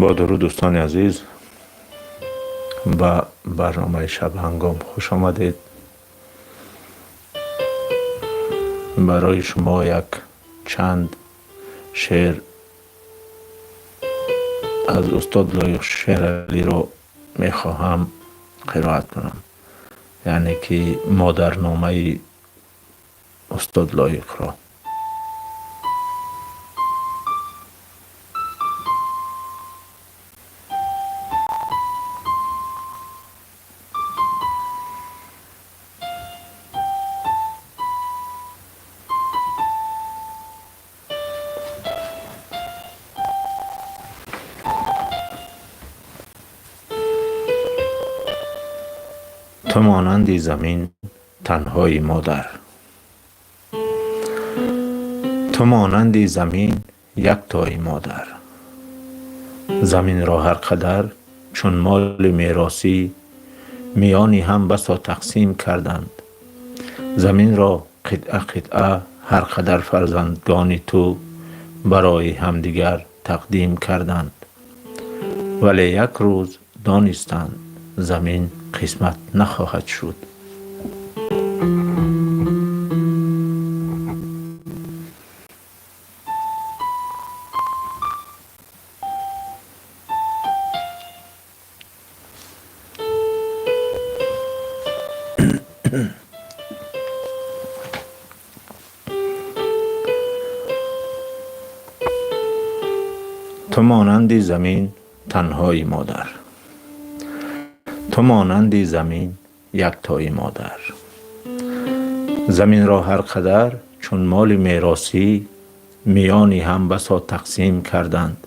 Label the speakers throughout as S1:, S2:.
S1: Бо дуруд, дӯстони азиз, ба барномаи Шабҳангом хуш омадед. Барои шумо як чанд шеър аз устод Лоиқ Шералиро мехоҳам қироат кунам, яъне ки модарномаи устод Лоиқро. Ту монанди замин танҳои модар, ту монанди замин яктои модар. Заминро ҳар қадар чун моли меросӣ миёни ҳам басо тақсим карданд. Заминро қитъа қитъа ҳар қадар фарзандгони ту барои ҳамдигар тақдим карданд. Вале як рӯз донистанд, замин қисмат нахоҳад шуд. Ту монанди замин танҳои модар, ту монанди замин яктои модар. Заминро ҳар қадар чун моли меросӣ миёни ҳам басо тақсим карданд.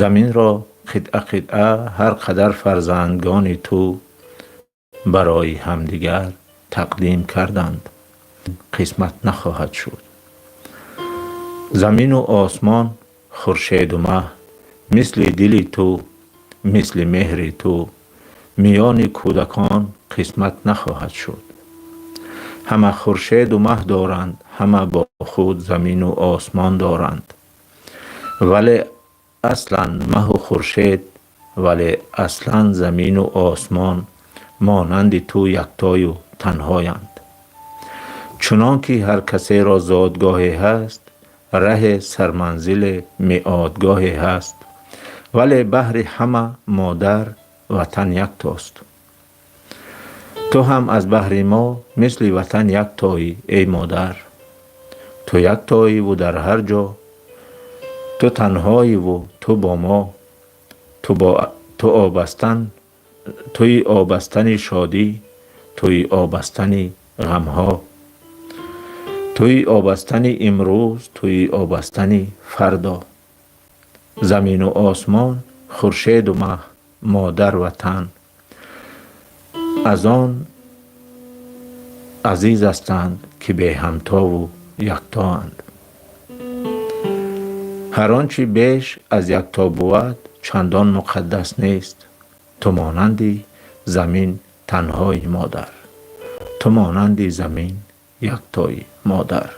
S1: Заминро қитъа қитъа ҳар қадар фарзандгони ту барои ҳамдигар тақдим карданд. Қисмат нахоҳад шуд. Замину осмон, хуршеду маҳ мисли дили ту, мисли меҳри ту миёни кӯдакон қисмат нахоҳад шуд. Ҳама хуршеду маҳ доранд, ҳама бо худ замину осмон доранд. Вале аслан маҳу хуршед, вале аслан замину осмон монанди ту яктою танҳоянд. Чунон ки ҳар касеро зодгоҳе ҳаст, раҳе, сарманзиле, меодгоҳе ҳаст, вале баҳри ҳама модар ватан яктост. Ту ҳам аз баҳри мо мисли ватан яктоӣ, эй модар. Ту яктоиву дар ҳар ҷо, ту танҳоиву ту бо мо, ту обастан, туи обастани шодӣ, туи обастани ғамҳо, туи обастани имрӯз, туи обастани фардо. Замину осмон, хуршеду маҳ, модар ватан аз он азиз ҳастанд, ки беҳамтову яктоанд. Ҳар он чи беш аз якто бувад, чандон муқаддас нест. Ту монанди замин танҳои модар, ту монанди замин яктои модар.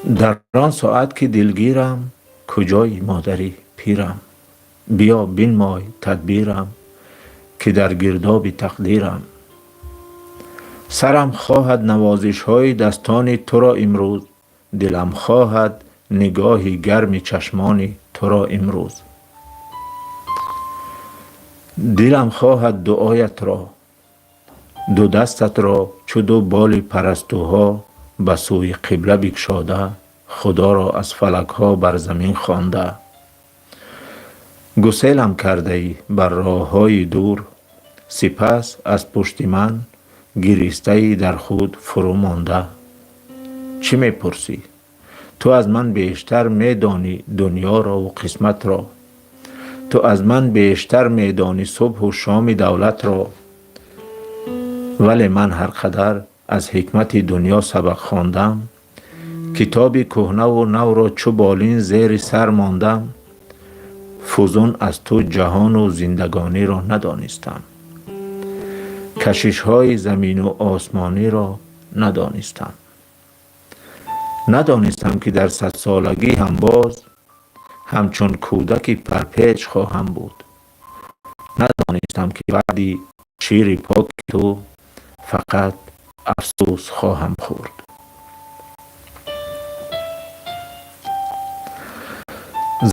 S1: Дар он соат ки дилгирам, куҷои модари пирам? Биё бинмой тадбирам, ки дар гирдоби тақдирам. Сарам хоҳад навозишҳои дастони туро имрӯз, дилам хоҳад нигоҳи гарми чашмони туро имрӯз. Дилам хоҳад дуоятро, ду дастатро чу ду боли парастуҳо ба сӯи қибла бикшода, Худоро аз фалакҳо бар замин хонда. Гуселам кардаӣ бар роҳҳои дур, сипас аз пушти ман гиристаи дар худ фурӯ монда. Чӣ мепурсӣ? Ту аз ман бештар медонӣ дунёрову қисматро. Ту аз ман бештар медонӣ субҳу шоми давлатро. Вале ман ҳар қадар аз ҳикмати дунё сабақ хондам, китоби кӯҳнаву навро чӯ болин зери сар мондам, фузун аз ту ҷаҳону зиндагониро надонистам. Кашишҳои замину осмониро надонистам. Надонистам, ки дар садсолагӣ ҳам боз ҳамчун кӯдаки парпеч хоҳам буд. Надонистам, ки баъди шири поки ту фақат афсӯс хоҳам хӯрд.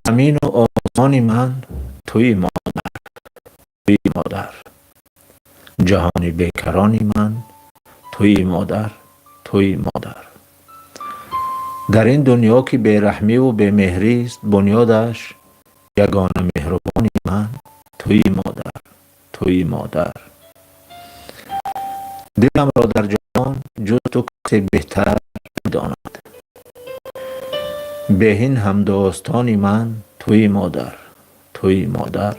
S1: Замину осмони ман туи модар, туи модар. Ҷаҳони бекарони ман туи модар, туи модар. Дар ин дунё, ки бераҳмиву бемеҳрист бунёдаш, ягона меҳрубони ман туи модар, туи модар. Диламро дар ҷаҳон ҷуз ту касе беҳтар намедонад. Беҳин ҳамдостони ман туи модар, туи модар.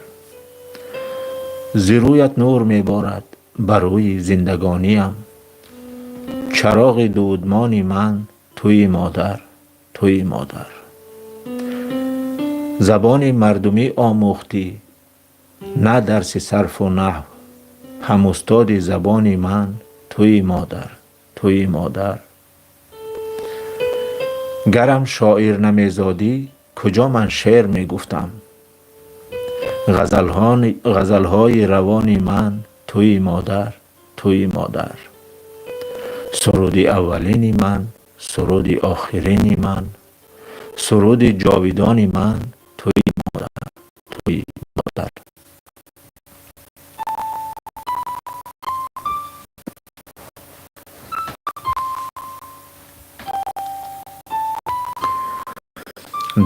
S1: Зи рӯят нур меборад бар рӯи зиндагониам. Чароғи дудмони ман туи модар, туи модар. Забони мардумӣ омӯхтӣ, на дарси сарфу наҳв, ҳамустоди забони ман туи модар, туи модар. Гарам шоир намезодӣ, куҷо ман шеър мегуфтам? Ғазалҳои равони ман туи модар, туи модар. Суруди аввалини ман, суруди охирини ман, суруди ҷовидони ман туи модар, туи модар.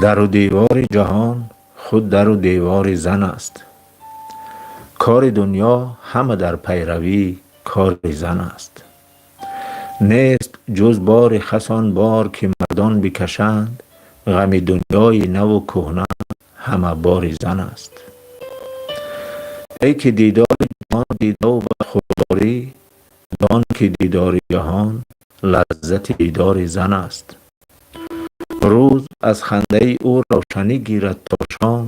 S1: Дару девори ҷаҳон худ дару девори зан аст. Кори дунё ҳама дар пайравии кори зан аст. Нест ҷуз бори хас он бор, ки мардон бикашанд, ғами дунёи наву кӯҳна ҳама бори зан аст. Эй ки дидори ҷаҳон дидаву бархурдорӣ, дон, ки дидори ҷаҳон лаззати дидори зан аст. Рӯз аз хандаи ӯ равшанӣ гирад то шом,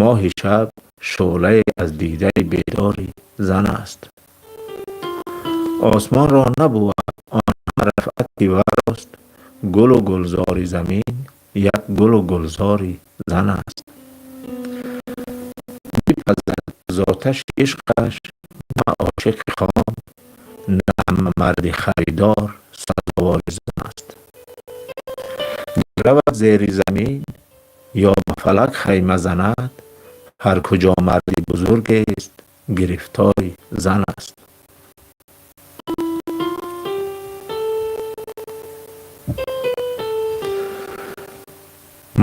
S1: моҳи шаб шӯълае аз дидаи бедори зан аст. Осмонро набувад он ҳама рафъат, ки варост, гулу гулзори замин як гулу гулзори зан аст. Бипазад з оташи ишқаш на ошиқи хом, на ҳама марди харидор сазовори зан аст. Гар равад зери замин ё ба фалак хайма занад, ҳар куҷо марди бузургест, гирифтори зан аст.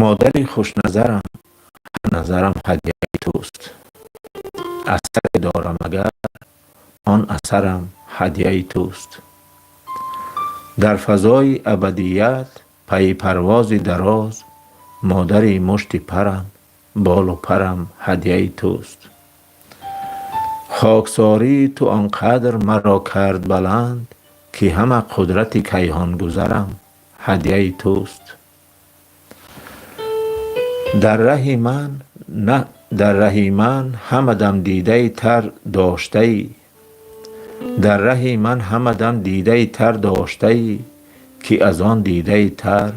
S1: Модари хушназарам, ҳар назарам ҳадияи туст. Асаре дорам агар, он асарам ҳадияи туст. Дар фазои абадият пайи парвози дароз, модари мушти парам, болу парам ҳадияи туст. Хоксории ту он қадр маро кард баланд, ки ҳама қудрати кайҳонгузарам ҳадияи туст. Дар раҳи ман ҳама дам дидаи тар доштаӣ, дар раҳи ман ҳама дам дидаи тар доштаӣ, ки аз он дидаи тар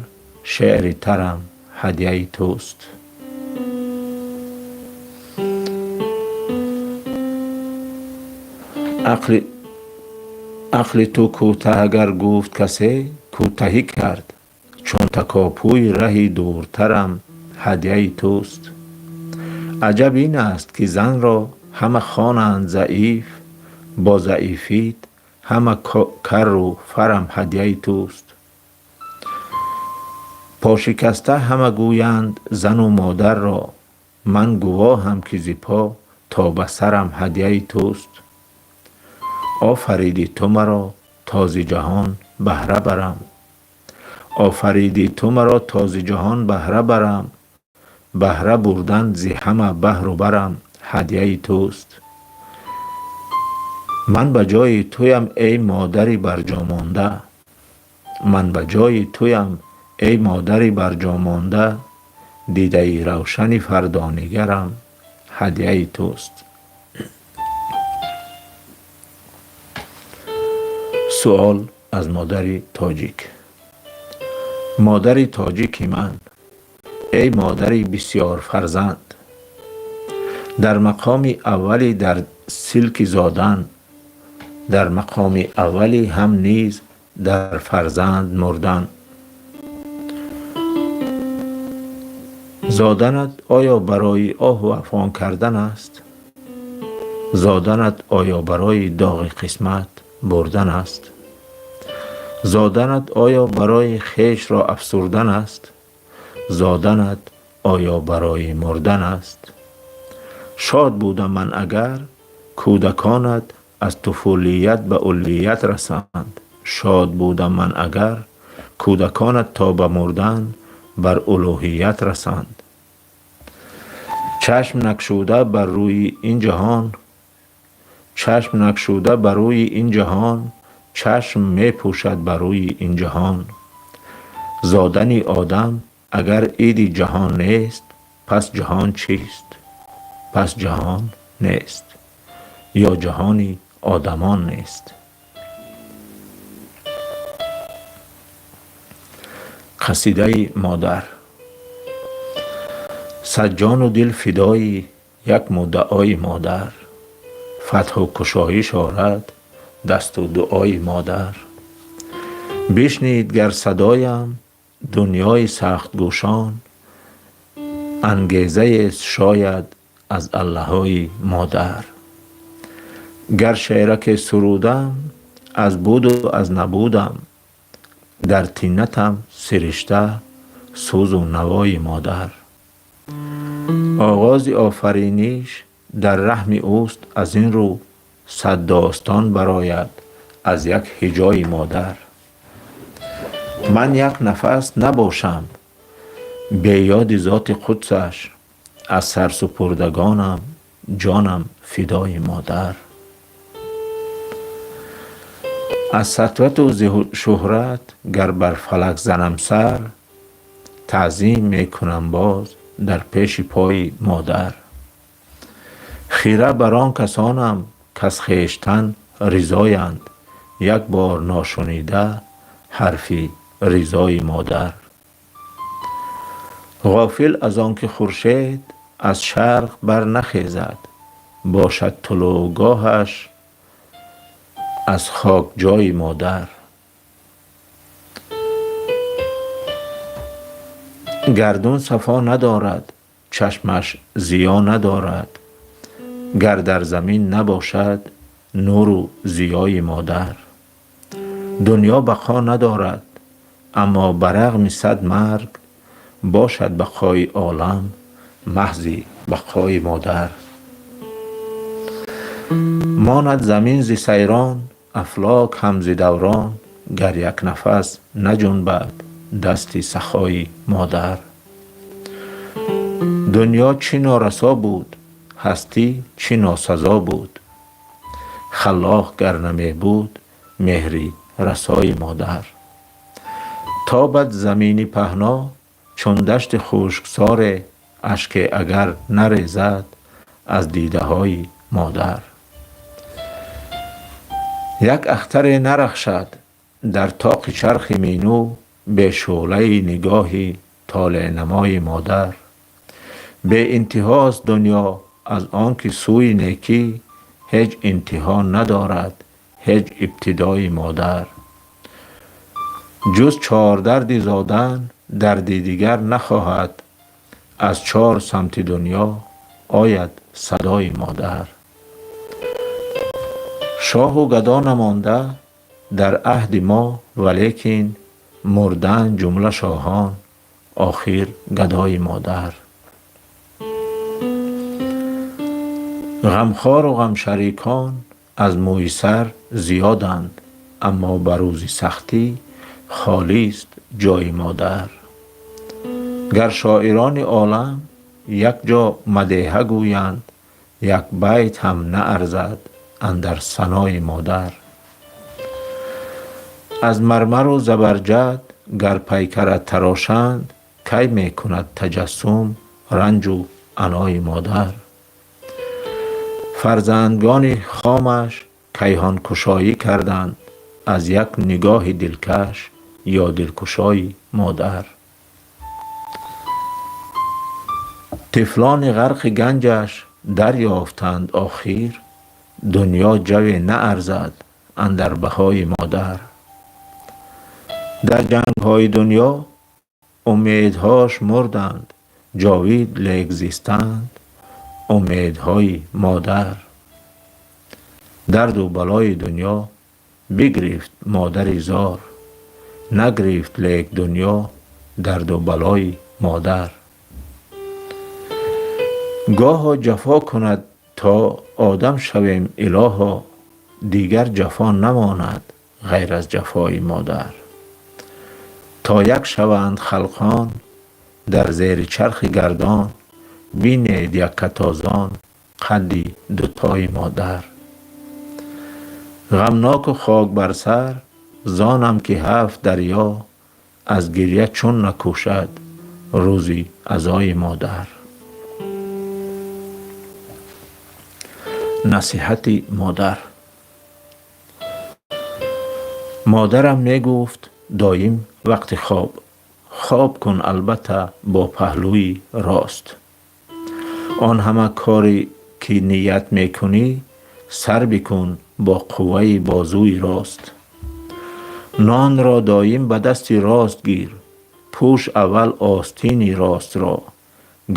S1: шеъри тарам ҳадияи туст. Ақли ту кӯтаҳ агар гуфт касе, кӯтаҳӣ кард, чун такопӯи раҳи дуртарам ҳадияи туст. Аҷаб ин аст, ки занро ҳама хонанд заиф, бо заифит ҳама карру фарам ҳадияи туст. Пошикаста ҳама гӯянд зану модарро, ман гувоҳам, ки зи по то ба сарам ҳадияи туст. Офаридӣ ту маро, то зи ҷаҳон баҳра барам, офаридӣ ту маро, то зи ҷаҳон баҳра барам, баҳра бурдан зи ҳама баҳру барам ҳадияи туст. Ман ба ҷои туям, эй модари барҷомонда, ман ба ҷои туям, эй модари барҷомонда, дидаи равшани фардонигарам ҳадияи туст. Суол аз модари тоҷик. Модари тоҷики ман, эй модари бисёрфарзанд, дар мақоми аввалӣ дар силки зодан, дар мақоми аввалӣ ҳам низ дар фарзанд мурдан. Зоданат оё барои оҳу афғон кардан аст? Зоданат оё барои доғи қисмат бурдан аст? Зоданат оё барои хешро афсурдан аст? Зоданат оё барои мурдан аст? Шод будам ман агар кӯдаконат аз туфулият ба уллият расанд. Шод будам ман агар кӯдаконат то ба мурдан бар улӯҳият расанд. Чашм накшуда бар рӯи ин ҷаҳон, чашм накшуда бар рӯи ин ҷаҳон, чашм мепӯшад бар рӯи ин ҷаҳон. Зодани одам агар иди ҷаҳон нест, пас ҷаҳон чист? Пас ҷаҳон нест ё ҷаҳони одамон нест. Қасидаи модар. Сад ҷону дил фидои як муддаои модар, фатҳу кушоиш орад дасту дуои модар. Бишнид гар садоям дунёи сахтгӯшон, ангезаест шояд аз аллаҳои модар. Гар шеъраке сурудам аз буду аз набудам, дар тинатам сиришта сӯзу навои модар. Оғози офариниш дар раҳми ӯст, аз ин рӯ сад достон барояд аз як ҳиҷои модар. Ман як нафас набошам бе ёди зоти қудсаш, аз сарсупурдагонам ҷонам фидои модар. Аз сатвату шӯҳрат гар бар фалак занам сар, таъзим мекунам боз дар пеши пои модар. Хира бар он касонам каз хештан ризоянд, як бор ношунида ҳарфи ризои модар. Ғофил аз он ки хуршед аз шарқ барнахезад, бошад тулӯъгоҳаш аз хок ҷои модар. Гардун сафо надорад, чашмаш зиё надорад, гар дар замин набошад нуру зиёи модар. Дунё бақо надорад, аммо ба рағми сад марг, бошад бақои олам маҳзи бақои модар. Монад замин зи сайрон, афлок ҳам зи даврон, гар як нафас наҷунбад дасти сахои модар. Дунё чӣ норасо буд, ҳастӣ чӣ носазо буд, халлоқ гар намебуд меҳри расои модар. Тобад замини паҳно чун дашти хушксоре, ашке агар нарезад аз дидаҳои модар. Як ахтаре нарахшад дар тоқи чархи минӯ, бе шӯълаи нигоҳи толеънамои модар. Беинтиҳост дунё аз он ки сӯи некӣ, ҳеҷ интиҳо надорад ҳеҷ ибтидои модар. Ҷуз чордарди зодан дарди дигар нахоҳад, аз чор самти дунё ояд садои модар. Шоҳу гадо намонда дар аҳди мо, валекин мурданд ҷумла шоҳон, охир гадои модар. Ғамхору ғамшарикон аз мӯи сар зиёданд, аммо ба рӯзи сахтӣ холист ҷои модар. Гар шоирони олам як ҷо мадеҳа гӯянд, як байт ҳам наарзад андар санои модар. Аз мармару забарҷад гар пайкарат тарошанд, кай мекунад таҷассум ранҷу анои модар. Фарзандгони хомаш кайҳонкушоӣ карданд, аз як нигоҳи дилкаш ё дилкушои модар. Тифлони ғарқи ганҷаш дарёфтанд охир, дунё ҷаве наарзад андар баҳои модар. Дар ҷангҳои дунё умедҳош мурданд, ҷовид лек зистанд умедҳои модар. Дарду балои дунё бигирифт модари зор, нагирифт лек дунё дарду балои модар. Гоҳо ҷафо кунад то одам шавем илоҳо, дигар ҷафо намонад ғайр аз ҷафои модар. То як шаванд халқон дар зери чархи гардон, бинед яккатозон қадди дутои модар. Ғамноку хок бар сар зонам ки ҳафт дарё аз гиря чун накӯшад рӯзи азои модар. Насиҳати модар. Модарам мегуфт доим вақти хоб: хоб кун албатта бо паҳлӯи рост. Он ҳама коре ки ният мекунӣ, сар бикун бо қувваи бозуи рост. Нонро доим ба дасти рост гир, пӯш аввал остини ростро.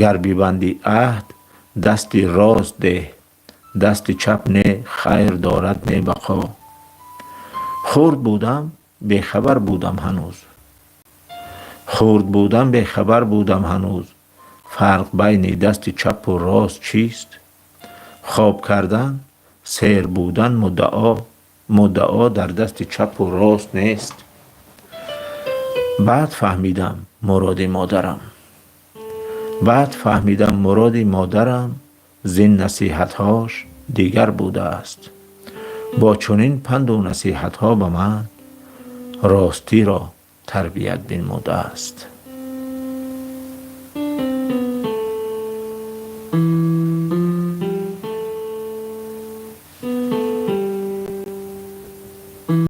S1: Гар бибандӣ аҳд, дасти рост деҳ, дасти чап не хайр дорад, не бақо. Хурд будам, бехабар будам ҳанӯз. Хурд будам, бехабар будам ҳанӯз. Фарқ байни дасти чапу рост чист? Хоб кардан, сер будан муддао, муддао дар дасти чапу рост нест. Баъд фаҳмидам муроди модарам. Баъд фаҳмидам муроди модарам зин насиҳатҳош дигар будааст. Бо чунин панду насиҳатҳо ба ман ростиро тарбият бинмудааст.